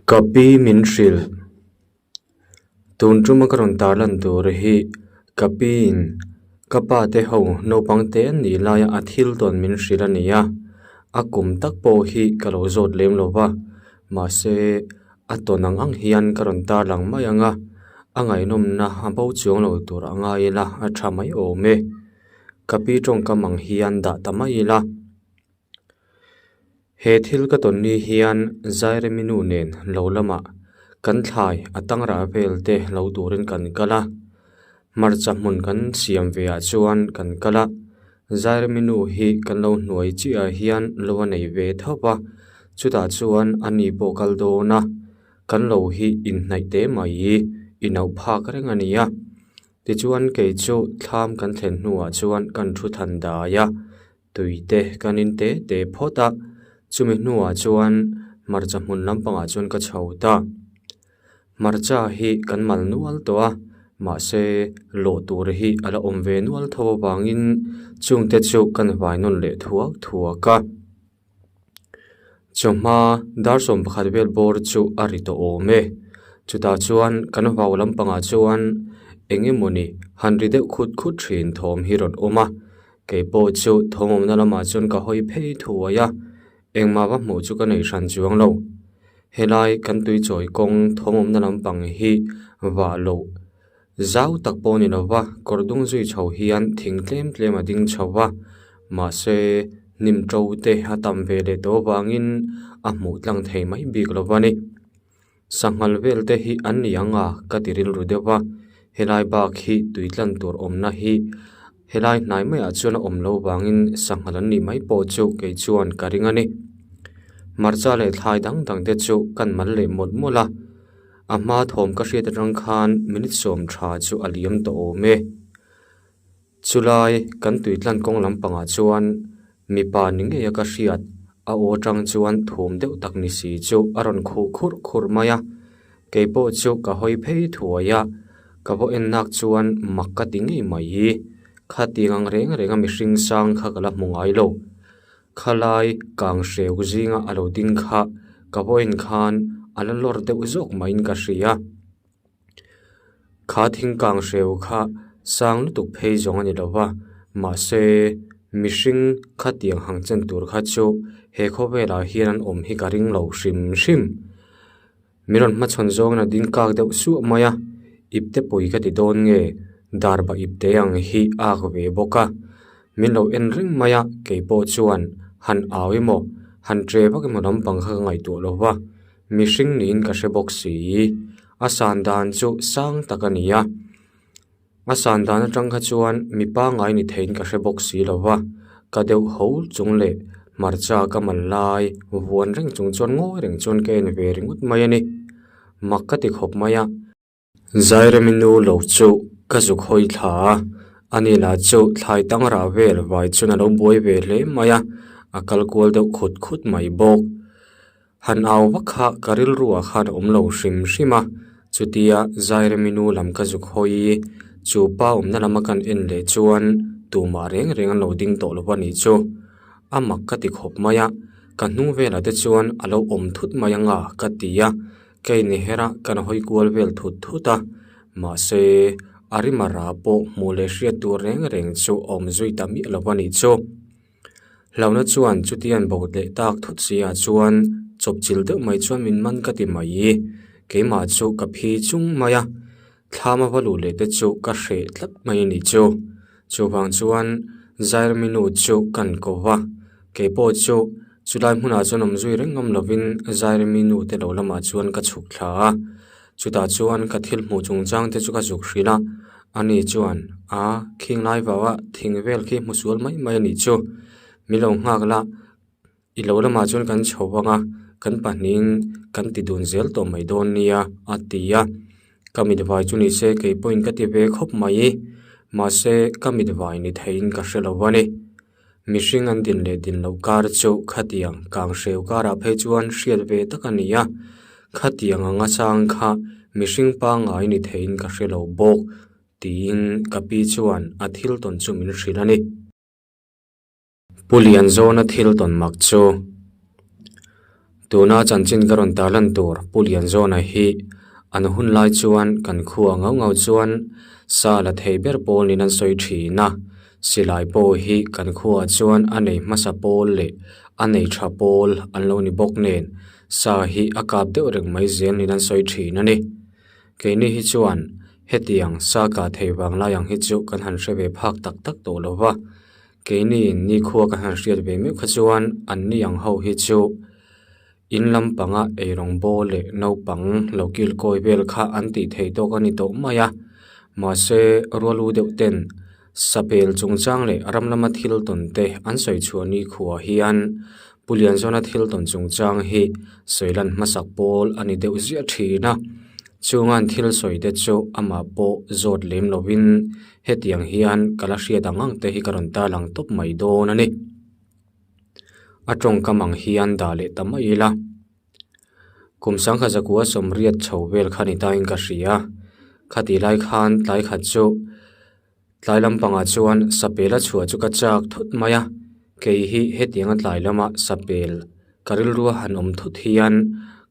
Ka pi min hrilh. Tun tuma ka rawn tarlan tur hi ka piin ka pa te ho naupang te an nih laia a thil tawn min hrilh a ni a, a kum tak pawh hi ka lo zawt lem lo va, mahse a tawn ang ang hian ka rawn tarlang mai ang a, a ngaihnawmna a bo chuang lo tur a ngai ila a tha mai awm e. Ka pi tawngkam ang hian dah ta mai ila. He thil ka tawn ni hian Zairemi nu nen lo lamah kan thlai a tangrah vel te lo turin kan kal a, hmarcha hmun kan siam ve ah chuan kan kal a, Zairemi nu hi kan lo hnuai chiah ah hian lo a nei ve tho va, chutah chuan a ni pawh kal dawn a, kan lo hi inhnaih teh mai inauh phak reng a ni a. Tichuan kei chu thlam kan thlen hnuah chuan kan thu than dai a, tui te kan in te te phawt a, chumi hnuah chuan hmarcha hmun lampangah chuan ka chho ta. Hmarcha hi kan mal nual tawh a, mahse lawh tur hi a la awm ve nual tho avangin chungte chu kan vai nawn leh thuak thuak a. Chawhma dar 11 vel bawr chu a ri tawh awm e. Chutah chuan kan vau lampangah chuan eng emawni han ri deuh khut khut thin thawm hi rawn awm a. Kei pawh chu thawm awmna lamah chuan ka hawi phei thuai a, engmah va hmuh chu ka nei hran chuang lo. Helai kan tui chawi kawng thawm awmna lampang hi vah loh zau tak pawh a ni lo va, kawr dung zui chho hian thing tlem tlem a ding chho va, mahse hnim to te a tam ve leh tawh avangin a hmuh tlang thei mai bik lo va ni. Sanghal vel te hi an ni ang a ka ti rilru deuh va, helai bak hi tui tlan tur awmna hi helai hnai maiah chuan a awm loh vangin sanghal an nih mai pawh chu kei chuan ka ring a ni. Hmarcha leh thlai dang dang te chu kan mal leh mawlh mawlh a, a hma thawm ka hriat atang khan minute sawm tha chu a liam tawh awm e. Chulai kan tui tlan kawng lampangah chuan mipa ni ngei a ka hriat a aw atang chuan thum deuh tak ni si chu a rawn khuh khurh khurh mai a, kei pawh chu ka hawi phei thuai a, ka vaw en nak chuan mak ka ti ngei mai hi, khatiang ang reng reng a mihring sang kha ka la hmu ngai lo. Khalai kang hreu zinga a lo ding kha ka vaw en khan a la lawr deuh zawk maiin ka hria. Kha thing kang hreu kha sang lutuk phei zawng a ni lo va, mahse mihring khatiang hang chen tur kha chu he khawvelah hian an awm hi ka ring lo hrim hrim. Min rawn hmachhawn zawngin a ding kak deuh suah mai a, ipte pui ka ti dawn nge darba ipte ang hi a ak ve bawk a, min lo en reng mai a, keipawh chuan han au emaw han tre vak emaw lampang kha ka ngaihtuah lo va. Mihring niin ka hre bawk si. A san dan chu sang tak a ni a. A san dan atang kha chuan mi pangngai ni theiin ka hre bawk si lo va. Ka deuh ho chung leh hmarcha ka man lai vuan reng chung chuan ngawi reng chuan ka en ve ringawt mai a ni. Mak ka ti khawp mai a. Zairemi nu lo chu ka zuk hawi thla a, ani lah chu thlai tang rah vel vai chuan a lo buai ve hle mai a, a kal kual deuh khut khut mai bawk. Han au vak kha ka rilruah khan a awm lo hrim hrim a, chutia Zairemi nu lam ka zuk hawi chu pa awmna lama kan en leh chuan tumah reng reng an lo ding tawh lo a nih chu. A mak ka ti khawp mai a, ka hnung velah te chuan a lo awm thut mai anga ka ti a. Ka inher a, kan hawi kual vel thut thut a, mahse a rima ra pawh hmuh leh hriat tur reng reng chu a awm zui ta miah lo a nih chu. Hlauhna chuan chutian bo leh tak thut si ah chuan chawp chil deuh mai chuan min man ka ti mai i, keimah chu ka phi chung mai a, thlam a va luh leh te chu ka hreh tlat mai a nih chu. Chuvang chuan Zairminu chu kan ko va, keipawh chu Chulai hmunah chuan awm zui reng ngam lovin Zairemi nu te lo lamah chuan ka chhuk thla a, chutah chuan ka thil hmuh chungchang te chu ka zuk hrilh a, ani chuan a khing lai vau a thing vel khi hmu sual mai mai a nih chu, min lo nghak la, i lo lamah chuan kan chho vang a, kan pahnihin kan ti dun zel tawh mai dawn nia a ti a, ka mit vai chu ni se kei pawhin ka ti ve khawp mai, mahse ka mit vai ni theiin ka hre lo a ni. Mihring an din leh din loh kar chu khatiang kang hreu karah phei chuan hriat ve tak a ni a, khatiang anga chang kha mihring pangngai ni theiin ka hre lo bawk tiin ka pi chuan a thil tawn chu min hrilh a ni. Pu Lianzawna thil tawn mak chu. Tuna chanchin ka rawn tarlan tur Pu Lianzawna hi an hun lai chuan kan khua ngau ngau chuan sa la thei ber pawl niin an sawi thin a, silai pawh hi kan khuaah chuan a nei hmasa pawl leh a nei tha pawl an lo ni bawk nen sa hi a kap deuh reng mai zel niin an sawi thin a ni. Keini hi chuan hetiang sa kah thei vang lai ang hi chu kan han hre ve phak tak tak tawh lo va, keini nikhua kan han hriat ve meuh kha chuan an ni ang ho hi chu in lampanga eirawng bawl leh naupang lo kil kawi vel kha an tih theih tawk a ni tawh mai a, mahse rual u deuh ten sapel chungchang leh ram lama thil tawn te an sawi chhuah nikhuaah hian Pu Lianzawna thil tawn chungchang hi sawi lan hmasak pawl a ni deuh ziah thin a, chunga'n thil sawi te chu amah pawh zawt lem lovin hetiang hian ka la hriat ang ang te hi ka rawn tarlang tawp mai dawn a ni. A tawngkam ang hian dah leh ta mai ila. Kum sangkhat zakua sawmriat chho vel kha ni tain ka hria. Khatih lai khan tlai khat chu Tlai lampangah chuan sapel a chhuah chu ka chak thut mai a, kei hi hetianga tlai lama sapel ka rilrua han awm thut hian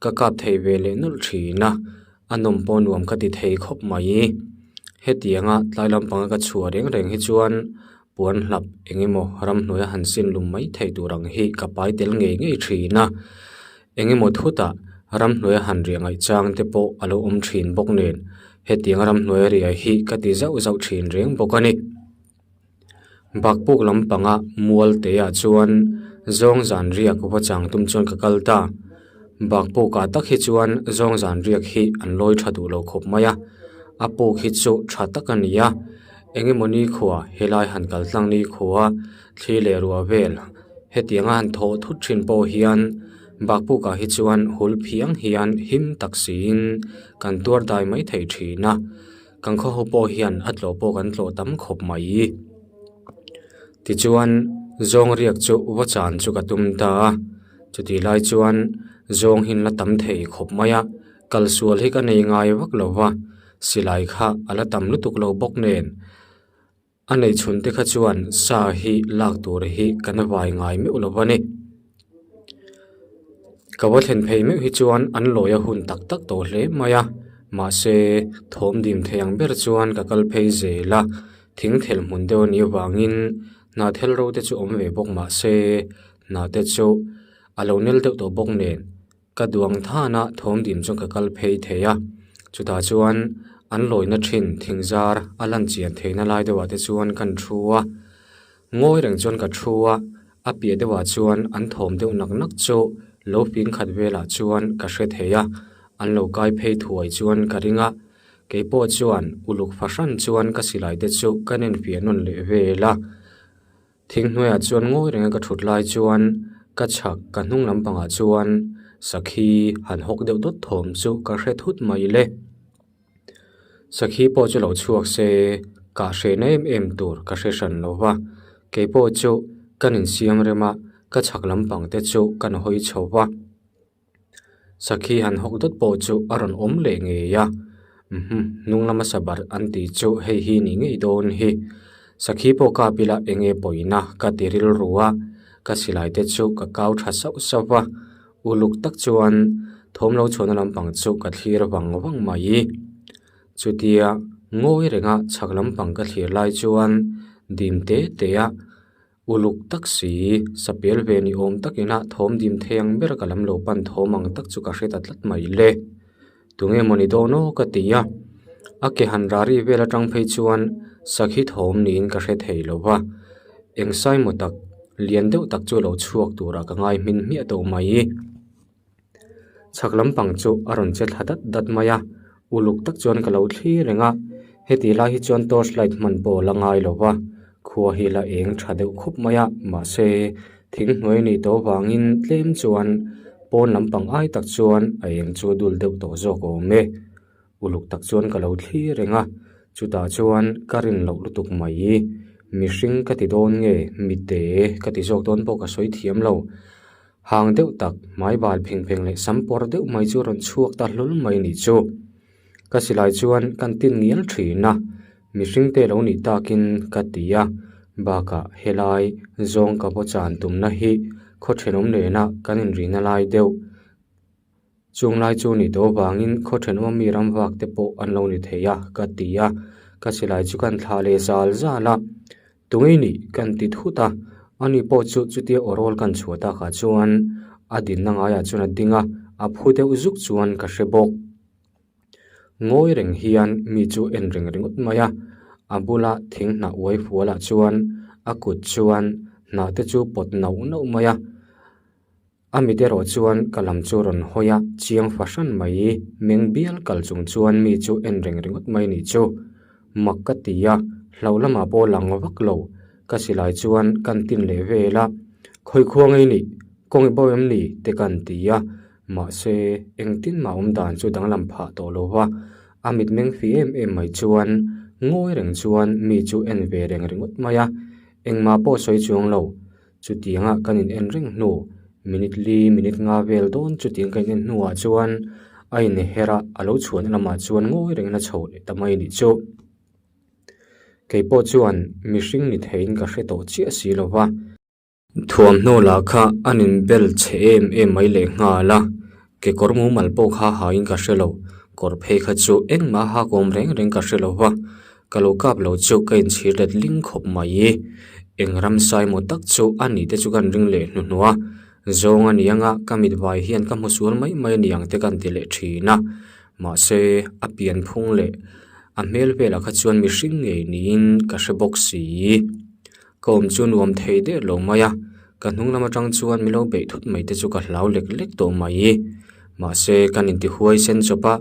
ka kap thei ve leh nawlh thin a, a nawm pawh nuam ka ti thei khawp mai. Hetianga tlai lampanga ka chhuah reng reng hi chuan puan hlap eng emaw ramhnuaia han sin lum mai thei tur ang hi ka pai tel ngei ngei thin a, Eng emaw thutah ramhnuaia han riah ngaih chang te pawh a lo awm thin bawk nen hetiang ramhnuaia riah hi ka ti zauh zauh thin reng bawk a ni. Bakpuk lampanga mual te ah chuan zawng zan riak va chang tum chuan ka kal ta. Bakpukah tak hi chuan zawng zan riak hi an lawi tha duh lo khawp mai a, a puk hi chu tha tak a ni a, eng emaw nikhua helai han kal tlang nikhua thli leh ruah vel Hetianga han thawh thut thin pawh hian Bakpukah hi chuan hul phiang hian him tak siin kan tuar dai mai thei thin a, kan khaw ho pawh hian a tlawh pawh kan tlawh tam khawp mai. Tichuan zawng riak chu va chan chu ka tum ta a, chutih lai chuan zawng hi an la tam thei khawp mai a, kalsual hi ka nei ngai vak lo va, silai kha a la tam lutuk lo bawk nen. A nei chhun te kha chuan sa hi lak tur hi kan vai ngai meuh lo a ni. Ka va thlen phei meuh hi chuan an lawi a hun tak tak tawh hle mai a, mahse thawm dim thei ang ber chuan ka kal phei zel a, thing thel hmun deuh a nih avangin hnahthel ro te chu awm ve bawk mahse hnah te chu a lo nel deuh tawh bawk nen. Ka duang thana thawm dim chuan ka kal phei thei a, chutah chuan an lawina thin thing zar a lan chian theihna lai deuhah te chuan kan thu a, ngawi reng chuan ka thu a, a piah deuhah chuan an thawm deuh nak nak chu lo ping khat velah chuan ka hre thei a, an lo kai phei thuai chuan ka ring a, keipawh chuan uluk fahran chuan ka silai te chu ka nen fiah nawn leh vel a. Thing hnuaiah chuan ngawi renga ka thut lai chuan ka chhak ka hnung lampangah chuan sakhi han hawk deuh dawt thawm chu ka hre thut mai le. Sakhi pawh chu lo chhuak se kah hrehna em em tur ka hre hran lo va, keipawh chu kan insiam rem a, ka chhak lampang te chu kan hawi chho va. Sakhi han hawk dawt pawh chu a rawn awm leh ngei a, umm hnung lama sabar an tih chu hei hi ni ngei dawn hi. Sakhi pawh kap ila eng nge pawina ka ti rilru a, ka silai te chu ka kau tha sauh sauh va, uluk tak chuan thawm lo chhuahna lampang chu ka thlir vang vang mai. Chutia ngawi renga chhak lampang ka thlir lai chuan dim te te a. Uluk tak si, sapel ve ni awm takin a thawm dim thei ang ber ka lam lo pan thawm ang tak chu ka hre ta tlat mai le. Tunge maw ni dawn aw ka ti a, a ke han rari vel atang phei chuan sakhi thawm niin ka hre thei lo va, eng sai maw tak lian deuh tak chu lo chhuak turah ka ngai hmin hmiah tawh mai. Chhak lampang chu a rawn che thla dat dat mai a, uluk tak chuan ka lo thlir reng a, heti lai hi chuan torch light hman pawh a la ngai lo va, khua hi la eng tha deuh khup mai a, mahse thing hnuai a nih tawh avangin tlem chuan pawn lampang ai tak chuan a eng chu dul deuh tawh zawk a awm e. Uluk tak chuan ka lo thlir reng a, chutah chuan ka rin loh lutuk mai. Mihring ka ti dawn nge mite ka ti zawk dawn pawh ka sawi thiam lo. Hang deuh tak hmai bal pheng pheng leh sam pawr deuh mai chu a rawn chhuak ta hlawl mai nih chu. Ka silai chuan kan tin ngial thin a, mihring te lo nih takin ka ti a, bakah helai zawng ka vaw chan tumna hi khaw thenawm nena kan inrihna lai deuh. Chung lai chu nih tawh avangin khaw thenawm mi ram vak te pawh an lo ni thei a ka ti a, ka silai chu kan thlah leh zal zal a. Tungei nih kan ti thut a, ani pawh chu chutia aw rawl kan chhuah takah chuan a dinna ngaiah chuan a ding a, a phu deuh zuk chuan ka hre bawk. Ngawi reng hian mi chu en reng ringawt mai a, a bula thing hnah uai fualah chuan a kut chuan hnah te chu pawt nauh nauh mai a. A mit erawh chuan ka lam chu rawn hawi a, chiang fahran mai, meng bial kal chung chuan mi chu en reng ringawt mai nih chu. Mak ka ti a, hlauh lamah pawh lang vak lo, ka silai chuan kan tin leh vel a, Khawi khuang ei nih, kawng i bo em ni? te kan ti a, mahse engtin mah awm dan chu danglam phah tawh lo va, a mitmeng fi em em mai chuan ngawi reng chuan mi chu en ve reng ringawt mai a, engmah pawh sawi chuang lo. Chutianga kan in en reng hnu, minute li minute nga vel dawn chutiang kan in en hnuah chuan a inher a, a lo chhuahna lamah chuan ngawi rengin a chho leh ta mai a nih chu. Kei pawh chuan mihring ni theiin ka hre tawh chiah si lo va. Thuamhnaw lah kha an inbel chhe em em mai leh nghal a, kekawr mumal pawh kha hain ka hre lo, kawr phei kha chu engmah hak awm reng reng ka hre lo va, Ka lo kap lo chu ka inchhir let ling khawp mai. Eng ramsai maw tak chu a nih te chu kan ring leh hnuhnawh a, zawng a ni anga ka mit vai hian ka hmu sual mai mai a ni ang te kan ti leh thin a. Mahse, a pian phung leh a hmel velah kha chuan mihring ngei niin ka hre bawk si. Ka awm chu nuam thei der lo mai a, ka hnung lam atang chuan mi lo beih thut mai te chu ka hlau lek lek tawh mai. Mahse, kan intihuai sen chawp a,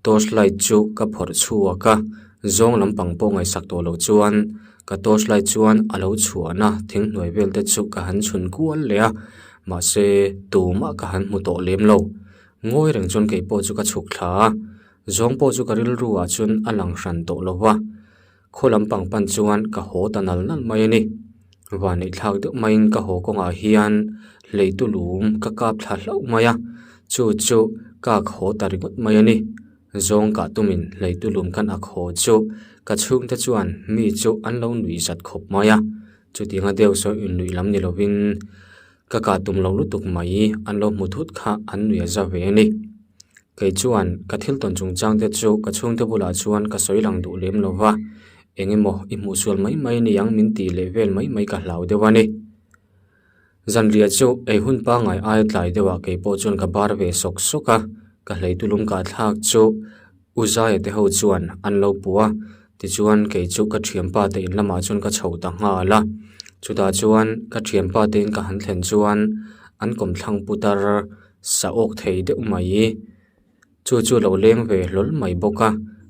Torch light chu ka phawrh chhuak a, zawng lampang pawh ngaihsak tawh loh chuan ka torch light chuan a lo chhuahna thing hnuai vel te chu ka han chhun kual leh a, mahse tumah ka han hmu tawh lem lo. Ngawi reng chuan kei pawh chu ka chhuk thla a, zawng pawh chu ka rilru ah chuan a lang hran tawh lo va. Khaw lampang pan chuan ka haw ta nal nal mai a ni. Vanneih thlak deuh maiin ka haw kawngah hian hleitu lum ka kap thla hlauh mai a, chu chu ka ak haw ta ringawt mai a ni. Zawng kah tumin hleitu lum kan ak haw chu ka chhungte chuan mi chu an lo nuih zat khawp mai a, chutianga deuh sawi innuih lam ni lovin ka kah tum lo lutuk mai an lo hmu thut kha an nuih a za ve a ni. Kei chuan ka thil tawn chungchang te chu ka chhungte bulah chuan ka sawi lang duh lem lo va, eng emaw i hmuh sual mai mai ni ang min tih leh vel mai mai ka hlau deuh a ni. Zanriah chu ei hun pangngai aia tlai deuhah kei pawh chuan ka bar ve sawk sawk a, ka hleitu lung kah thlak chu U Zaia te ho chuan an lo puh a, tichuan kei chu ka thianpa te in lamah chuan ka chho ta nghal a, chutah chuan ka thianpa te in ka han thlen chuan an kawmthlang putar Sa awk thei deuh mai. Chu chu lo leng ve hlawl mai bawk a,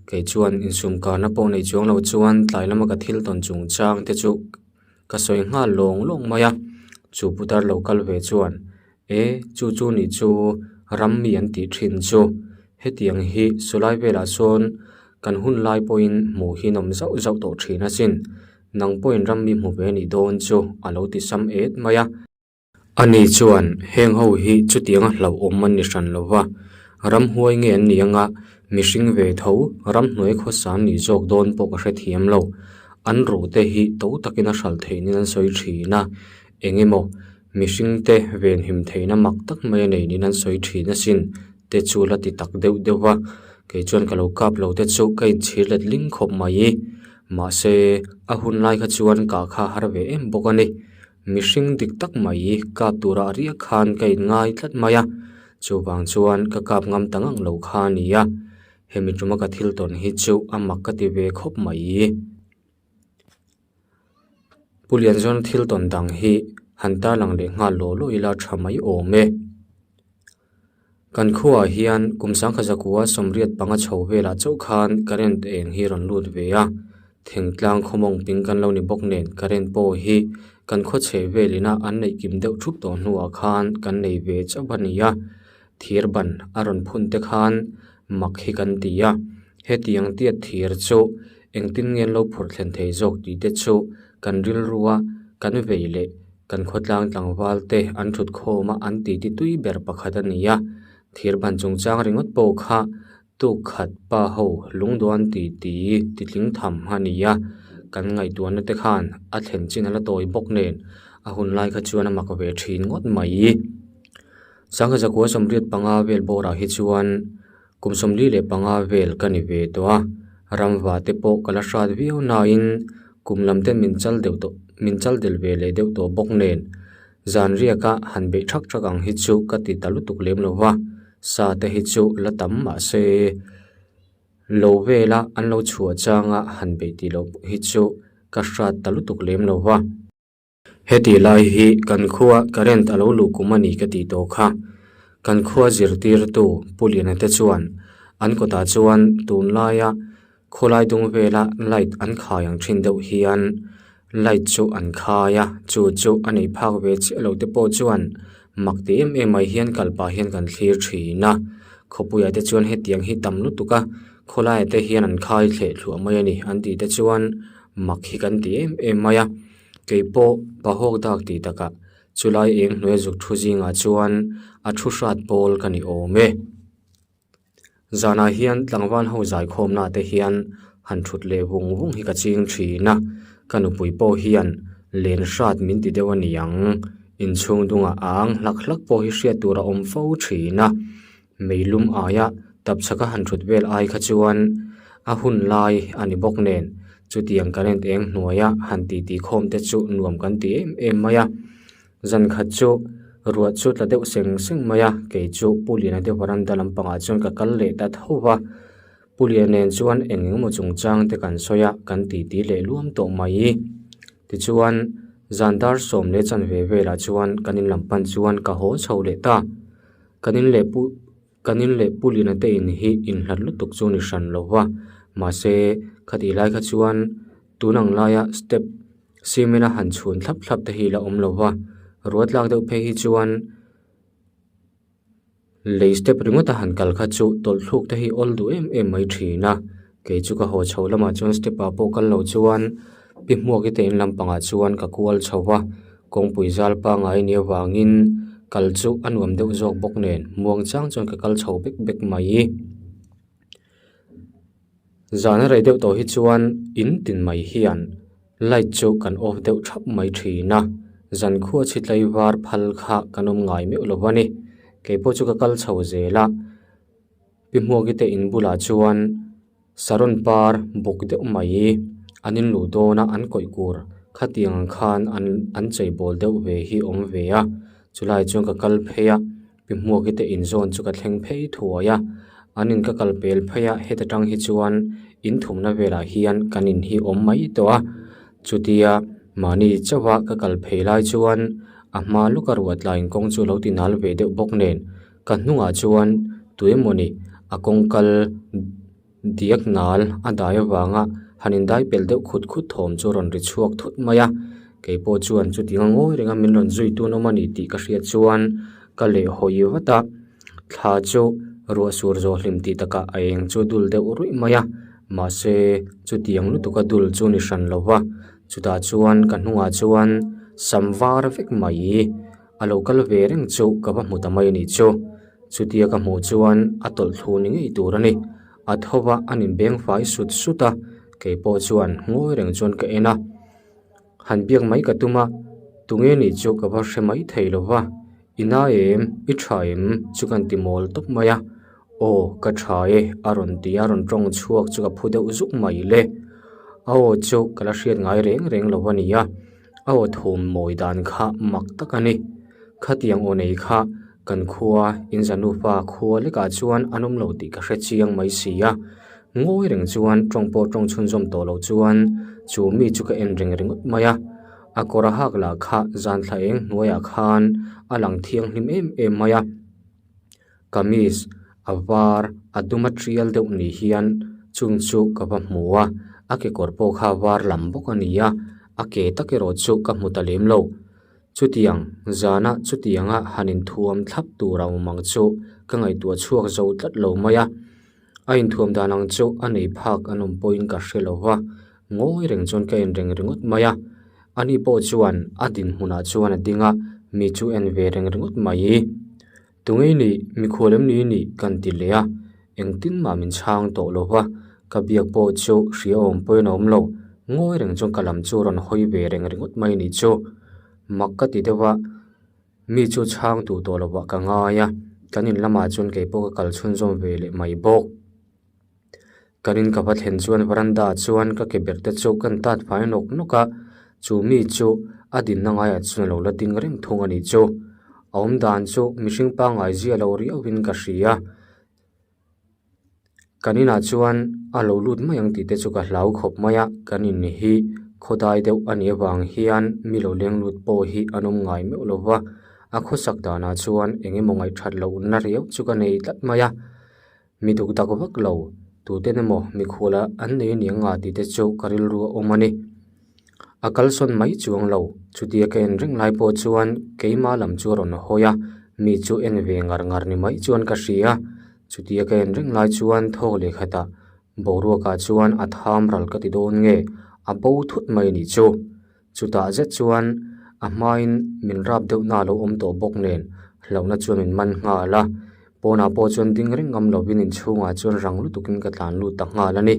kei chuan insum karna pawh nei chuang lo chuan tlai lama ka thil tawn chung chang te chu ka sawi nghal lawng lawng mai a. Chu putar lo kal ve chuan, E, chu chu nih chu ram mi an tih thin chu. Hetiang hi sawlai velah sawn kan hun lai pawhin hmuh hi nawm zauh zauh tawh thin asin. Nang pawhin ram mi hmu ve nih dawn chu a lo ti sam et mai a. Ani chuan heng ho hi chutianga hlauhawm an ni hran lo va, ramhuai nge an ni anga mihring ve tho ramhnuai khawsa an nih zawk dawn pawh ka hrethiam lo. An ruhte hi to takin a hral theih niin an sawi thin a, eng emaw mihring te venhim theihna mak tak mai a nei niin an sawi thin asin te chu la ti tak deuh deuh va, kei chuan ka lo kap lo te chu ka inchhir let ling khawp mai. Mahse a hun lai kha chuan kah kha har ve em bawk a ni. Mihring dik tak mai kap tura a riak khan ka inngai tlat mai a, chuvang chuan ka kap ngam ta ngang lo kha a ni a, hemi tuma ka thil tawn hi chu a mak ka ti ve khawp mai. Pu Lianzawn thil tawn dang hi han tarlang leh nghal law law ila tha mai awm e. Kan khuaah hian kum sangkhat zakua sawmriat panga chho velah chauh khan current eng hi rawn lut ve a, thingtlang khawmawng ping kan lo ni bawk nen current pawh hi kan khaw chhe velina an neih kim deuh thup tawh hnuah khan kan nei ve chauh a ni a, thir ban a rawn phun te khan mak hi kan ti a, hetiang tiat thir chu engtin nge an lo phurh thlen thei zawk tih te chu kan rilrua kan vei leh Kan khawtlang tlangval te an thut khawm a, an titi tui ber pakhat a ni a. Thir ban chungchang ringawt pawh kha tuk khat pa ho lungduan titi titling tham a ni a. Kan ngaihtuahna te khan a thlen chin a la tawi bawk nen a hun lai kha chuan a mak ve thin ngawt mai. Sangha zakua 85 vel bawrah hi chuan kum 45 vel ka ni ve tawh a, ramva te pawh ka la hrat viau nain kum lam ten min chal deuh tawh min chal del ve leh deuh tawh bawk nen zan riaka han beih thak thak ang hi chu ka ti ta lutuk lem lo va, sa te hi chu la tam mahse lo vela an lo chhuah changa han beih tih loh hi chu ka hrat ta lutuk lem lo va. Heti lai hi kan khua current a lo luh kum a ni ka tih tawh kha. Kan khua zirtirtu Pu Liana te chuan an kawtah chuan tunlaia khawlai dung vela light an khai ang thin deuh hian light chu an khai a, chu chu a nei phak ve chiah lo te pawh chuan mak ti em em mai hian kal pah hian kan thlir thin a. Khawpuiah te chuan hetiang hi tam lutuk a, khawlaiah te hian an khai thleh thluah mai a ni an tih te chuan mak hi kan ti em em mai a. Kei pawh pahawk dak tih takah chulai eng hnuai zuk thu zingah chuan a thu hrat pawl ka ni awm e. Zanah hian tlangval ho zaikhawmna te hian han thut leh vung vung hi ka ching thin a, ka nupui pawh hian len hrat min ti deuh a ni ang. Inchhung dungah a ang hlak hlak pawh hi hriat tur a awm fo thin a. Meilum aia tapchhaka han thut vel ai kha chuan a hun lai a ni bawk nen chutiang current eng hnuaia han titi khawm te chu nuam kan ti em em mai a. Zan khat chu ruah chu tla deuh seng seng mai a, kei chu Pu Liana te veranda lampangah chuan ka kal leh ta tho va. Pu Liana nen chuan eng engemaw chungchang te kan sawi a, kan titi leh luam tawh mai. Tichuan zan dar sawm leh chanve velah chuan kan in lam pan chuan ka haw chho leh ta. Kan in leh pu kan in leh pu Liana te in hi inhlat lutuk chu ni hran lo va, mahse khatih lai kha chuan tun ang laia step cement a han chhun thlap thlap te hi la awm lo va, ruat tlak deuh phei hi chuan lei step ringawt a han kal kha chu tawlh thluk te hi awl duh em em mai thin a, kei chu ka haw chho lamah chuan step ah pawh kal lo chuan pi hmuaki te in lampangah chuan ka kual chho va. Kawngpui zal pangai nia vangin kal chu a nuam deuh zawk bawk nen muang chang chuan ka kal chho bek bek mai. Zan a rei deuh tawh hi chuan in tin mai hian light chu kan off deuh thap mai thin a, zan khua chhi tlai var phal kha kan awm ngai meuh lo a ni. Keipawh chu ka kal chho zel a, pi hmuaki te in bulah chuan. Saron par buk deuh mai an in luh dawn a an kawih kur khatiang ang khan an an chei bawl deuh ve hi awm ve a chulai chuan ka kal phei a pi hmuaki te in zawn chu ka thleng phei thuai a an in ka kal pel phei a heta tang hi chuan in thumna velah hian kan in hi awm mai tawh a chutia mahni chauh a ka kal phei lai chuan a hma lawka ruah tlaiin kawng chu lo ti nal ve deuh bawk nen. Ka hnungah chuan tuemawni a kawngkal diak nal a dai avanga han indai pel deuh khut khut thawm chu a rawn ri chhuak thut mai a, keipawh chuan chutiang a ngawi renga min rawn zui tun awm a ni tih ka hriat chuan ka leh hawi vat a, thla chu ruah sur zawh hlim tih takah a eng chu dul deuh ruih mai a, mahse chutiang lutuka dul chu ni hran lo va, chutah chuan ka hnungah chuan sam var vek mai. A lo kal ve reng chu ka va hmu ta mai a nih chu. Chutia ka hmuh chuan a tawlh thlu ni ngei tur a ni. A tho va a inbeng fai sut sut a, kei pawh chuan ngawi reng chuan ka en a. Han biak mai ka tum a, tunge nih chu ka va hre mai thei lo va. I na em? I tha em? Chu kan ti mawl tawp mai a. Aw, ka tha e, a rawn ti a rawn tawng chhuak chu ka phu deuh zuk mai le. A aw chu ka la hriat ngai reng reng lo a ni a. A aw thum mawi dan kha mak tak a ni. Khatiang aw nei kha kan khua inzanufa khua lekah chuan an awm lo tih ka hre chiang mai si a. Ngawi reng chuan tawng pawh tawng chhunzawm tawh lo chuan chu mi chu ka en reng ringawt mai a. A kawr a hak lah kha zan thla eng hnuaiah khan a lang thianghlim em em mai a. Kamis a var a dum a tial deuh ni hian chung chu ka va hmu a, a kekawr pawh kha var lam bawk a ni a, a ke tak erawh chu ka hmu ta lem lo. Chutiang zana chutianga han inthuam thlap tur a awm ang chu ka ngaihtuah chhuak zo tlat lo mai a, a inthuam dan ang chu a nei phak an awm pawhin ka hre lo va, ngawi reng chuan ka en reng ringawt mai a, ani pawh chuan a dinhmunah chuan a ding a, mi chu en ve reng ringawt mai. Tunge nih, mikhual em ni nih kan ti leh a, engtin mah min chhang tawh lo va, ka biak pawh chu hria awm pawhin a awm lo, ngawi reng chuan ka lam chu rawn hawi ve reng ringawt mai nih chu. Mak ka ti deuh a, Mi chu chhang duh tawh lovah ka ngai a, kan in lamah chuan kei pawh ka kal chhunzawm ve leh mai bawk. Kan in ka va thlen chuan veranda ah chuan ka ke ber te chu kan tat fai nawk nawk a, chu mi chu a dinna ngaiah chuan a lo la ding reng thung a nih chu. A awm dan chu mihring pangngai zia lo riau in ka hria. Kan inah chuan a lo lut mai ang tih te chu ka hlau khawp mai a, kan in hi khawdai deuh a nih avang hian mi lo leng lut pawh hi an awm ngai meuh lo va, a khawsak danah chuan eng emaw ngaihthat lohna riau chu ka nei tlat mai a, mi duk dak vak lo tuten emaw mikhual an nei aniang nga tih te chu ka rilru a awm a ni. A kalsawn mai chuang lo, chutia ka en reng lai pawh chuan keimah lam chu a rawn hawi a, mi chu en ve ngar ngar ni mai chuan ka hria. Chutia ka en reng lai chuan thawk leh khatah boruakah chuan a tham ral ka ti dawn nge, a bo thut mai a nih chu. Chutah zet chuan a hmain min rap deuh na a lo awm tawh bawk nen hlauhna chuan min man nghal a, pawnah pawh chuan ding reng ngam lovin inchhungah chuan rang lutukin ka tlan lut ta nghal a ni.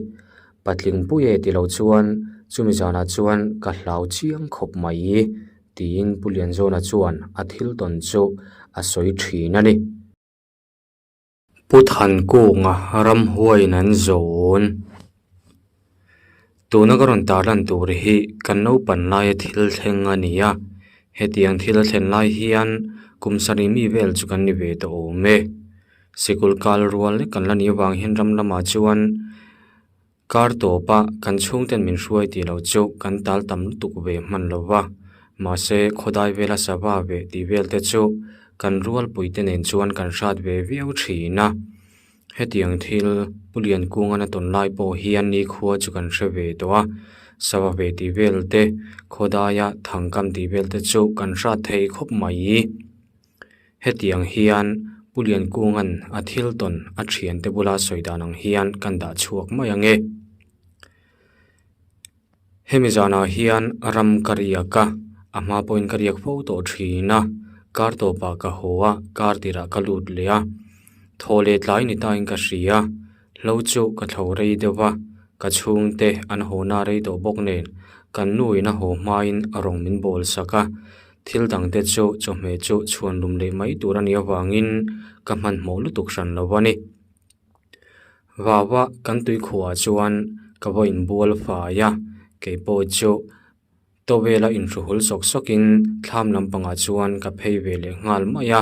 Patling pui e ti lo chuan chumi zanah chuan ka hlau chiang khawp mai tiin Pu Lianzawna chuan a thil tawn chu a sawi thin a ni. Pu Thankunga ramhuaiin an zawn. Tuna ka rawn tarlan tur hi kan naupan laia thil thleng a ni a, hetiang thil a thlen lai hian kum sarih mi vel chu kan ni ve tawh awm e. Sikul kal rual lek kan la nih avang hian ram lamah chuan kar tawpa kan chhungten min hruai tih loh chu kan tal tam lutuk ve hman lo va, mahse khawdai vela sava ve tih vel te chu kan rualpui te nen chuan kan hrat ve viau thin a. Hetiang thil Pu Liankunga na tawn lai pawh hian nikhua chu kan hre ve tawh a, sava ve tih vel te, khawdaia thangkam tih vel te chu kan hrat thei khawp mai. Hetiang hian Pu Liankunga'n a thil tawn a thiante bula sawi dan ang hian kan dah chhuak mai ang e. Hemi zanah hian ram ka riak a, a hma pawhin ka riak fo tawh thin a, kar tawpah ka haw a, kar tirah ka lut leh a, thaw leh tlai ni tain ka hria. Hlo chu ka thlo rei deuh a, ka chhungte an haw na rei tawh bawk nen kan nu in a haw hmain a rawng min bawl sak a, thil dang te chu chawhmeh chu chhuan lum leh mai tur a nih avangin ka hmanhmawh lutuk hran lo a ni. Vava kan tuikhuah chuan ka va inbual fai a, keipawh chu Towel a inhru hul sawk sawkin thlam lampangah chuan ka phei ve leh nghal mai a,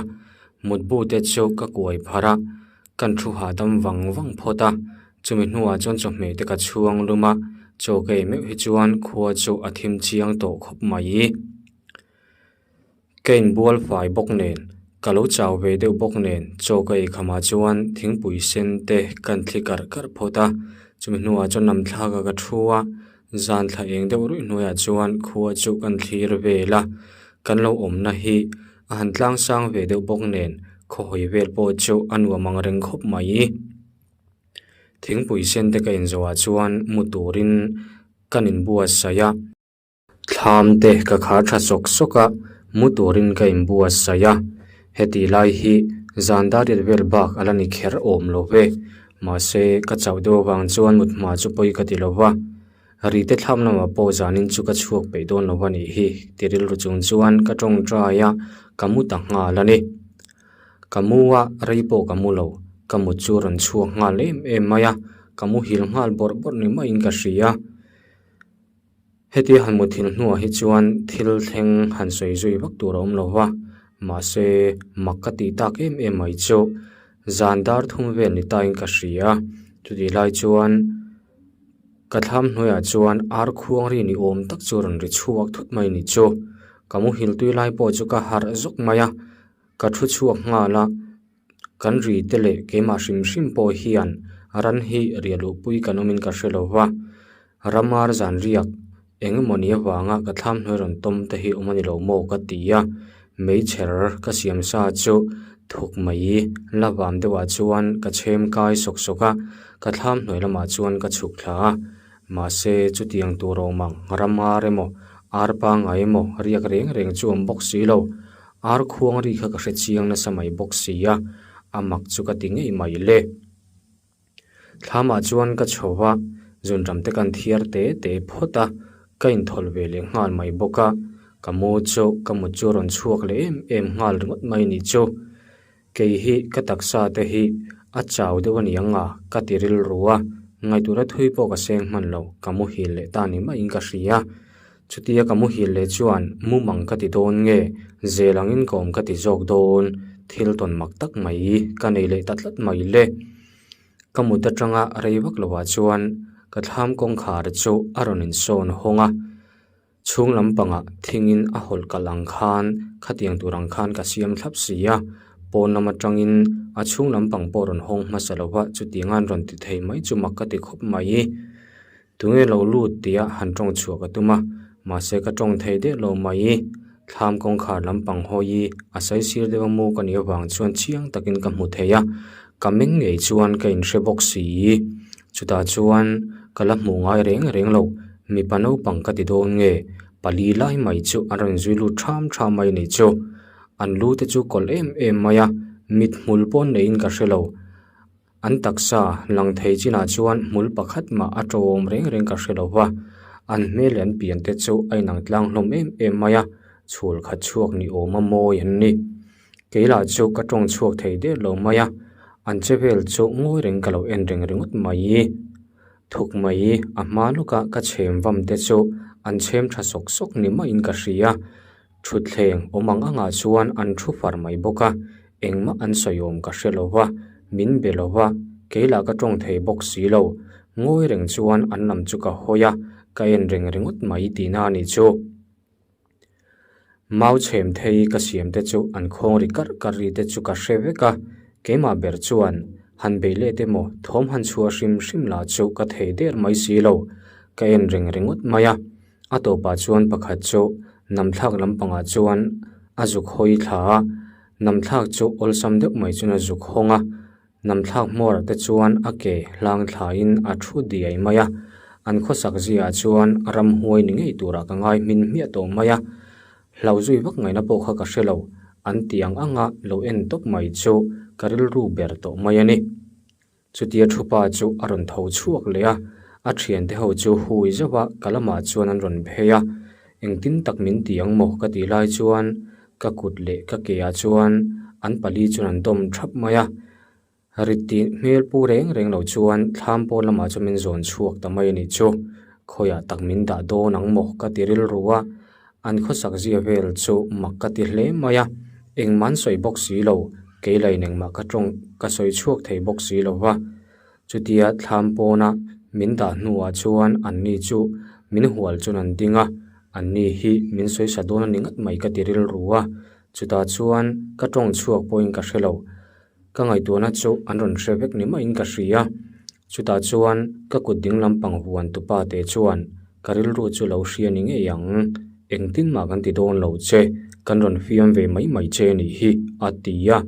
mutbu te chu ka kuai pharh a, kan thu hahdam vang vang phawt a, chumi hnuah chuan chawhmeh te ka chhuang lum a, chaw ka ei meuh hi chuan khua chu a thim chiang tawh khawp mai. Ka inbual fai bawk nen, ka lo chau ve deuh bawk nen chaw ka ei khamah chuan thingpui sen te kan thli karh karh phawt a, chumi hnuah chuan lam thlakah ka thu a, zan thla eng deuh ruih hnuaiah chuan khua chu kan thlir vel a, kan lo awmna hi a han tlang sang ve deuh bawk nen khawhawi vel pawh chu a nuam ang reng khawp mai. Thingpui sen te ka inzawhah chuan mu turin kan inbuatsaih a. Thlam te ka khar tha sawk sawk a, mu turin ka inbuatsaih a, heti lai hi zan dariat vel bak a la ni kher awm lo ve. Mahse, ka chauh deuh avang chuan mut hma chu pawi ka ti lo va, rite thlam lamah pawh zanin chu ka chhuak peih dawn lo a nih hi ti rilru chung chuan ka tawngtai a, ka mu ta nghal a ni. Ka mu a, rei pawh ka mu lo, ka mut chu a rawn chhuak nghal em em mai a, ka muhil nghal bawrh bawrh ni maiin ka hria. Hetia han muthilh hnuah hi chuan thil thleng han sawi zui vak tur a awm lo va, mahse mak ka tih tak em em mai chu zan dar thum vel ni tain ka hria. Chutih lai chuan ka thlam hnuaiah chuan ar khuang ri ni awm tak chu a rawn ri chhuak thut mai ni chu. Ka muhil tui lai pawh chu ka harh zawk mai a, ka thu chhuak nghal a. Kan ri te leh keimah hrim hrim pawh hian ran hi riah luhpui kan awmin ka hre lo va, ramar zan riak eng emaw ni avanga ka thlam hnuai rawn tawm te hi awm a ni lo maw ka ti a, meichher ka siam sa chu thuk mai la vam deuhah chuan ka chhem kai sawk sawk a, ka thlam hnuai lamah chuan ka chhuk thla a, mahse chutiang tur awm ang ramar emaw ar pangngai emaw riak reng reng chu awm bawk si lo. Ar khuang ri kha ka hre chiang nasa mai bawk si a, a mak chu ka ti ngei mai le. Thlamah chuan ka chho a, zunram te kan thiar te te phawt a, ka inthawlh ve leh nghal mai bawk a. Ka mu chu ka mut chu a rawn chhuak leh em em nghal ringawt mai ni chu. Kei hi ka taksa te hi a chau deuh a ni ang a, ka ti rilru a, ngaihtuahna thui pawh ka seng hman lo, ka muhil leh ta ni maiin ka hria. Chutia ka muhil leh chuan mumang ka ti dawn nge, zel angin ka awm ka ti zawk dawn, thil tawn mak tak mai ka nei leh ta tlat mai le. Ka mut atanga rei vak lovah chuan ka thlam kawngkhar chu a rawn insawn hawng a. Chhung lampangah thingin a hawlh kalh ang khan khatiang tur ang khan ka siam thlap si a, pawn lam atangin a chhung lampang pawh rawn hawng hmasa lo va, chutiang an rawn ti thei mai chu mak ka ti khawp mai. Tunge lo lut tia han tawng chhuah ka tum a, mahse ka tawng thei deuh lo mai. Thlam kawngkhar lampang hawi a saisir deuh a mu ka nih avang chuan chiang takin ka hmu thei a, ka meng ngei chuan ka inhre bawk si. Chutah chuan ka la hmuh ngai reng reng lo. Mipa naupang ka ti dawn nge? Pali lai mai chu an rawn zui lut ṭham ṭham mai ni chu. An lu te chu kawlh em em mai a, mit hmul pawn neiin ka hre lo. An taksa lang thei chinah chuan hmul pakhat mah a ṭawm reng reng ka hre lo va, an hmel leh an pian te chu a inang tlang hlawm em em mai a, chhul khat chhuak ni awma mawi an ni. Kei lah chu ka ṭawng chhuak thei der lo mai a, an che vel chu ngawi reng ka lo en reng ringawt mai. Thuk mai, a hma lawka ka chhem vam te chu an chhem tha sawk sawk ni maiin ka hria. Thutthleng awm ang angah chuan an thu far mai bawk a, engmah an sawi awm ka hre lo va, min be lo va, kei lah ka tawng thei bawk si lo. Ngawi reng chuan an lam chu ka hawi a, ka en reng ringawt mai tihna a nih chu. Mau chhem thei ka siam te chu an khawng ri karh karh ri te chu ka hre vek a, keimah ber chuan han bei let emaw thawm han chhuah hrim hrim lah chu ka thei der mai si lo, ka en reng ringawt mai a. A tawpah chuan pakhat chu namthlak lampangah chuan a zuk hawi thla a, namthlak chu awlsam deuh mai chuan a zuk hawng a. Namthlak hmawrah te chuan a ke hlang thlaiin a thu diai mai a, an khawsak ziaah chuan ramhuai ni ngei turah ka ngai hmin hmiah tawh mai a, hlau zui vak ngaihna pawh kha ka hre lo, an ti ang anga lo en tawp mai chu ka rilru ber tawh mai a ni. Chutia thupa chu a rawn tho chhuak leh a, a thiante ho chu hui zauh a, ka lamah chuan an rawn phei a, engtin tak min ti ang maw ka tih lai chuan Ka kut leh ka ke ah chuan an pali chuan an dawm thap mai a, rit tih hmel pu reng reng lo chuan thlam pawn lamah chuan min zawn chhuak ta mai a nih chu. Khawiah tak min dah dawn ang maw ka ti rilru a, an khawsak zia vel chu mak ka ti hle mai a, engmah an sawi bawk si lo, kei lain engmah ka tawng ka sawi chhuak thei bawk si lo va. Chutia thlam pawna min dah hnuah chuan anni chu min hual chuan an ding a, anni hi min sawi sa dawn a ni ngat mai ka ti rilru a, chutah chuan ka tawng chhuak pawhin ka hre lo. Ka ngaihtuahna chu an rawn hre vek ni maiin ka hria. Chutah chuan ka kut ding lampang huan tupa te chuan ka rilru chu lo hria ni ngei ang, engtin mah kan ti dawn lo che, kan rawn fiam ve mai mai che nih hi a ti a.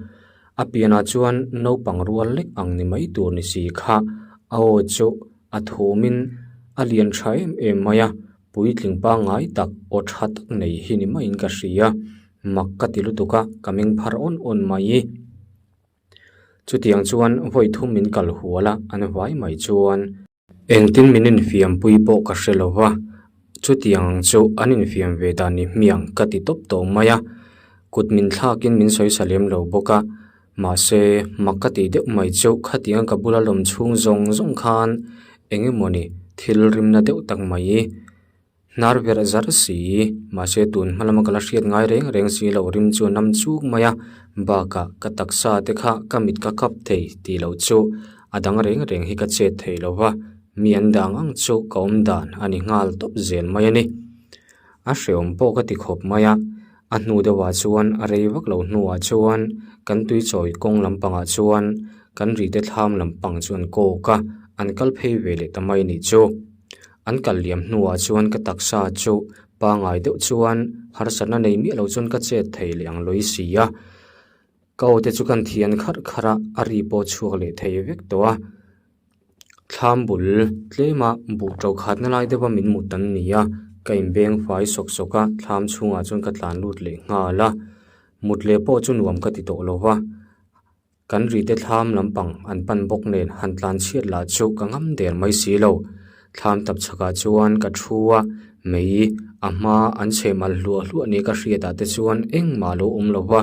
A pianah chuan naupang rual lek ang ni mai tur ni si kha a aw chu a thumin a lian tha em em mai a, puitling pangngai tak aw tha tak nei hi ni maiin ka hria, mak ka ti lutuk a, ka meng phar awn awn mai. Chutiang chuan vawi thum min kal hual a, an vai mai chuan. Engtin min infiam pui pawh ka hre lo va, chutiang ang chu an infiam ve dan ni hmiang ka ti tawp tawh mai a, kut min thlakin min sawi sa lem lo bawk a, mahse mak ka tih deuh mai chu khatiang ka bula lawm chhung zawng zawng khan eng emawni thil rimna deuh tak mai Hnar verh zar si, mahse tun hma lama ka la hriat ngai reng reng si lo rim chu a nam chuk mai a, bakah ka taksa te kha ka mit ka kap thei tih loh chu a dang reng reng hi ka chet thei lo va, mi an dang ang chu ka awm dan a ni nghal tawp zel mai a ni. A hreawm pawh ka ti khawp mai a, a hnu deuhah chuan a rei vak lo hnuah chuan kan tuichawi kawng lampangah chuan kan rite thlam lampang chu an kawk a, an kal phei ve leh ta mai a nih chu. An kal liam hnuah chuan ka taksa chu pangai deuh chuan harsatna nei miah lo chuan ka chet thei leh ang lawi si a. Ka aw te chu kan thian kharh kharh a, a ri pawh chhuak leh thei vek tawh a. Thlam bul tlema buh to khatna lai deuha min mut an ni a, ka inbeng fai sawk sawk a, thlam chhungah chuan ka tlan lut leh nghal a. Mut leh pawh chu nuam ka ti tawh lo va. Kan rite thlam lampang an pan bawk nen han tlan chhiat lah chu ka ngam der mai si lo. Thlam tap chhakah chuan ka thu a, Mei a hma an chhe mal hluah hluah nia ka hriat ah te chuan engmah alo awm lo va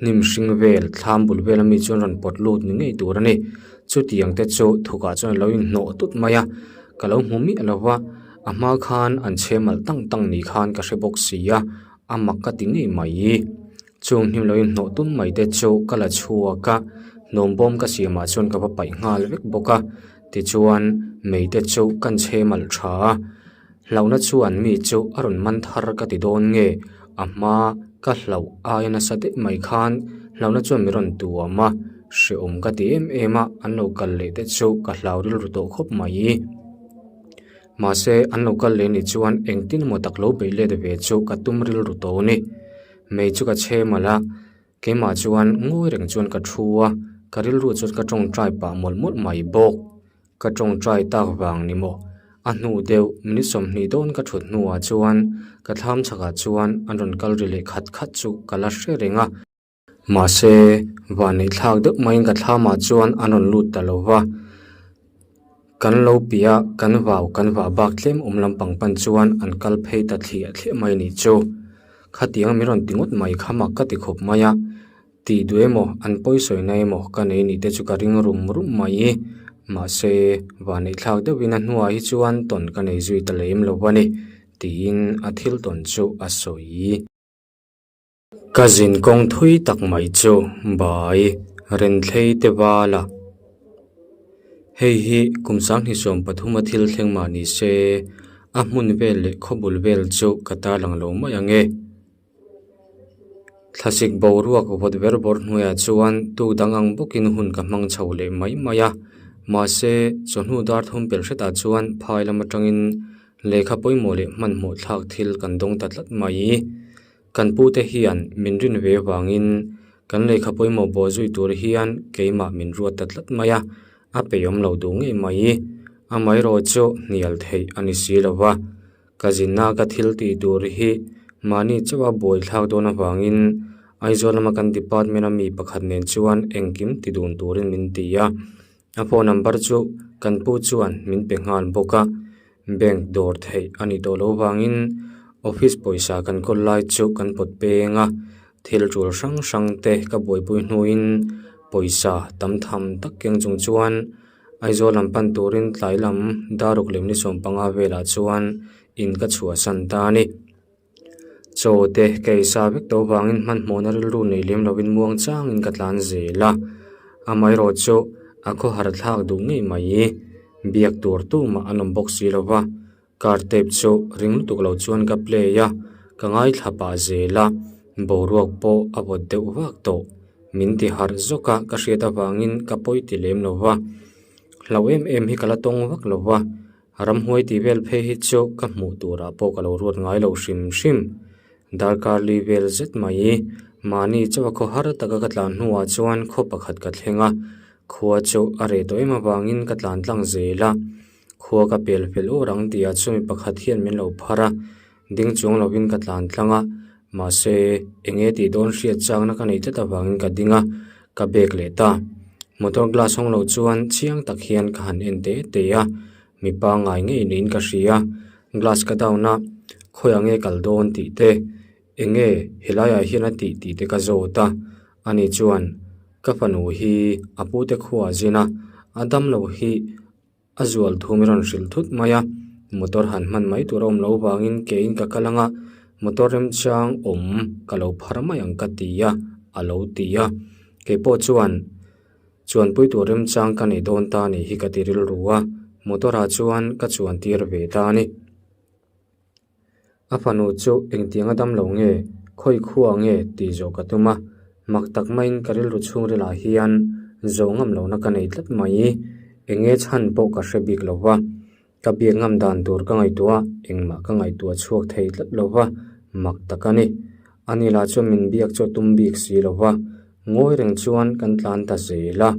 hnim hring vel thlam bul vel ami chuan rawn pawt lut ni ngei tur a ni chutiang te chu thukah chuan alo inhnawh tut mai a ka lo hmu miah lo va a hma khan an chhe mal tang tang ni khan ka hre bawk si a a mak ka ti ngei mai. Chung hnim lo inhnawh tum mai te chu ka la chhuak a, hnawm bawm ka siamah chuan ka va paih nghal vek bawk a, tichuan mei te chu kan chhe malh tha a, hlauhna chuan mi chu a rawn man thar ka ti dawn nge, a hma ka hlauh aia nasa daih mai khan hlauhna chuan mi rawn tuam a, hrehawm ka ti em em a, an lo kal leh te chu ka hlau rilru tawh khawp mai. Mahse an lo kal leh ni chuan engtin emaw tak lo beih let ve chu ka tum rilru tawh a ni. Mei chu ka chhe malh a, keimah chuan ngawi reng chuan ka thu a, ka rilru chuan ka tawngtai pah mawlh mawlh mai bawk. Ka tawngtai tak vang ni maw? A hnu deuh minute 20 dawn ka thut hnuah chuan ka thlam chhakah chuan an rawn kal ri leh khat khat chu ka la hre reng a. Mahse, vanneih thlak deuh maiin ka thlamah chuan an rawn lut ta lo va. Kan lo piah kan vau kan vah bak tlem awm lampang pan chuan an kal phei ta thliah thliah mai nih chu. Khatiang min rawn ti ngawt mai kha mak ka ti khawp mai a. Tih duh emaw an pawisawina emaw ka nei nih te chu ka ring rum rum mai. Mahse, vanneih thlak deuhin a hnuah hi chuan tawn ka nei zui ta lem lo a ni, tiin a thil tawn chu a sawi. Ka zin kawng thui tak mai chu bai Renthlei te val a. Hei hi kum 2013 a thil thleng mah ni se, a hmun vel leh khawbul vel chu ka tarlang lo mai ang e. Thlasik boruak vawt ber bawr hnuaiah chuan tuk dang ang bawkin hun ka hmang chho leh mai mai a. Mahse, chawhnu dar thum pel hretah chuan phai lam atangin lehkha pawimawh leh hmanhmawh thlak thil kan dawng ta tlat mai. Kan pute hian min rin ve avangin kan lehkha pawimawh bawh zui tur hian keimah min ruat ta tlat mai a, a peihawm lo duh ngei mai. Amaherawh chu hnial theih a ni si lo va, ka zinna ka thil tih tur hi mahni chauha buai thlak dawn avangin Aizawl lama kan department a mi pakhat nen chuan engkim ti dun turin min ti a, a phone number chu kan pu chuan min pe nghal bawk a. Bank dawr theih a nih tawh loh vangin office pawisa kan kawl lai chu kan pawt peng a, thil tul hrang hrang te ka buaipui hnuin pawisa tam tham tak keng chung chuan Aizawl lam pan turin tlai lam dar ruk leh minute 15 velah chuan in ka chhuahsan ta a ni. Chaw te ka ei sa vek tawh vangin hmanhmawhna rilru nei lem lovin muang changin ka tlan zel a, amaherawh chu a khawhar thlak duh ngei mai. Biak tur tumah an awm bawk si lo va, car tape chu ring lutuk lo chuan ka play a, ka ngaithla pah zel a, boruak pawh a vawt deuh vak tawh. Min ti harh zawk a, ka hriat avangin ka pawi ti lem lo va, hlauh em em hi ka la tawng vak lo va. Ramhuai tih vel phei hi chu ka hmuh turah pawh ka lo ruat ngai lo hrim hrim. Darkar li vel zet mai mahni chauha khaw har taka ka tlan hnuah chuan khaw pakhat ka thleng a, khua chu a reh tawh em avangin ka tlan tlang zel a. Khua ka pel fel awr ang tihah chu mi pakhat hian min lo phar a, ding chuang lovin ka tlan tlang a, mahse eng nge tih dawn hriat chakna ka nei tlat avangin ka ding a, ka bag leh ta. Motor glass hawng lo chuan chiang tak hian ka han en te te a, mi pangngai ngei niin ka hria. Glass ka down a, khawiah nge kal dawn tih te, eng nge helaiah hian a tih tih te ka zawt a. Ani chuan ka fanu hi a pute khuaah zin a, a damlo hi A zual thu min rawn hrilh thut mai a, motor han hman mai tur a awm loh vangin keiin ka kal ang a, motor remchang awm ka lo phar mai ang ka ti a, a lo ti a. Keipawh chuan chuanpui tur remchang ka nei dawn ta nih hi ka ti rilru a, motor ah chuan ka chuan tir ve ta a ni. A fanu chu engtiang a dam lo nge, khawi khua nge tih zawh ka tum a, mak tak maiin ka rilru chhungrilah hian zawh ngam lohna ka nei tlat mai. Eng nge chhan pawh ka hre bik lo va, ka biak ngam dan tur ka ngaihtuah a, engmah ka ngaihtuah chhuak thei tlat lo va, mak tak a ni. Ani lah chuan min biak chu a tum bik si lo va, ngawi reng chuan kan tlan ta zel a.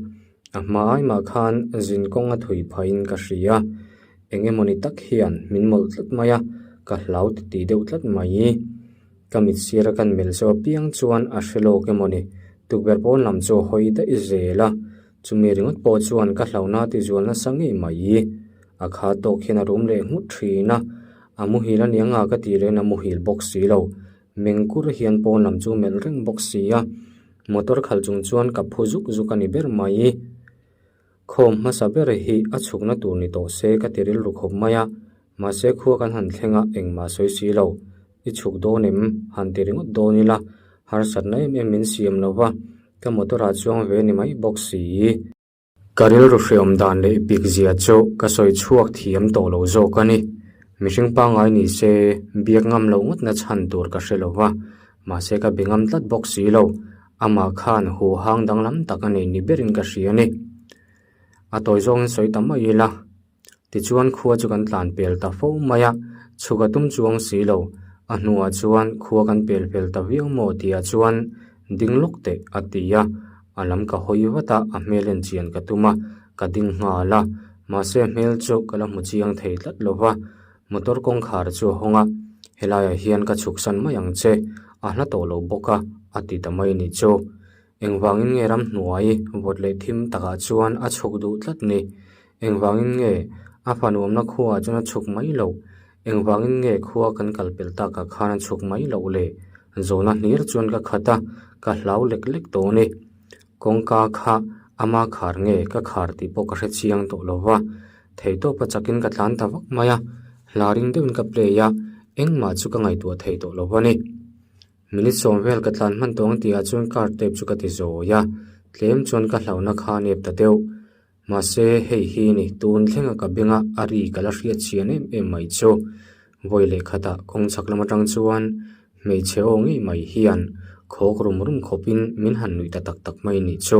A hma aimah khan zin kawng a thui phahin ka hria. Eng emawni tak hian min mawlh tlat mai a, ka hlau ti tih deuh tlat mai. Ka mit sira kan melh zawh apiang chuan a hre lawk emawni tukverh pawn lam chu a hawi daih zel a, chumi ringawt pawh chuan ka hlauhna ti zual nasa ngei mai. A kha tawk hian a rum leh nghut thin a. A muhil a nia nga ka tih leh in a muhil bawk si lo. Mengkur hian pawn lam chu melh reng bawk si a, motor khalh chung chuan ka phu zuk zuk a ni ber mai. Khawm hmasa ber hi a chhukna tur ni tawh se ka ti rilru khawp mai a, mahse khua kan han thleng a engmah sawi si lo. I chhuk dawn em? Han ti ringawt dawn ila, harsatna em em min siam lo va, ka motor ah chuang ve ni mai bawk si. Ka rilru hreawm dan leh bik zia chu ka sawi chhuak thiam tawh lo zawk a ni. Mihring pangngai ni se biak ngam loh ngawtna chhan tur ka hre lo va, mahse ka be ngam tlat bawk si lo. Amah khan huhang danglam tak a nei ni berin ka hria a ni. A tawi zawngin sawi ta mai ila. Tichuan khua chu kan tlan pel ta fo mai a, chhuk a tum chuang si lo. A hnuah chuan khua kan pel fel ta viau maw tihah chuan ding lawk teh a ti a, a lam ka hawi vat a, a hmel en chian ka tum a, ka ding nghal a, mahse a hmel chu ka la hmu chiang thei tlat lo va, motor kawngkhar chu a hawng a, helaiah hian ka chhuk san mai ang che, a hla tawh lo bawk a, a ti ta mai a nih chu. Engvangin nge ramhnuai vawt leh thim takah chuan a chhuk duh tlat ni? Engvangin nge a fanuamna khuaah chuan a chhuk mai loh? Engvangin nge khua kan kal pel takah khan a chhuk mai loh le? Zawhna hlir chuan ka khat a, ka hlau lek lek tawh a ni. Kawngka kha ama khar nge ka khar tih pawh ka hre chiang tawh lo va, theihtawpa chakin ka tlan ta vak mai a, hla ring deuhin ka play a, engmah chu ka ngaihtuah thei tawh lo va ni. Minute sawm vel ka tlan hman tawng tihah chuan car tape chu ka ti zawi a, tlem chuan ka hlauhna kha a nep ta deuh. Mahse, hei hi ni tun thlenga ka benga a ri ka la hriat chhian em em mai chu. Vawi leh khatah kawng chhak lam atang chuan hmeichhe aw ngei mai hian khawk rum rum khawpin min han nuih ta tak tak mai nih chu.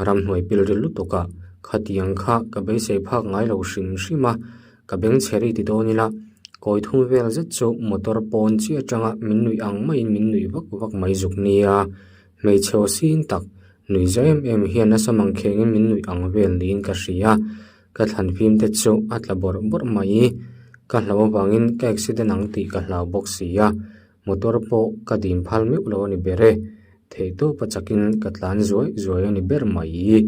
Ramhnuai pilril lutuk a, khatiang kha ka beisei phak ngai lo hrim hrim a, ka beng chhe ri ti dawn ila, kawi thum vel zet chu motor pawn chi atanga min nuih ang maiin min nuih vak vak mai zuk nia, hmeichhe aw sin tak, nui za em em hian nasa mangkhengin min nuih ang vel niin ka hria, ka thlan fim te chu a tla bawrh bawrh mai, ka hlau avangin ka accident ang tih ka hlau bawk si a. Motor pawh ka dim phal meuh lo a ni ber e, theihtawpa chakin ka tlan zuai zuai a ni ber mai.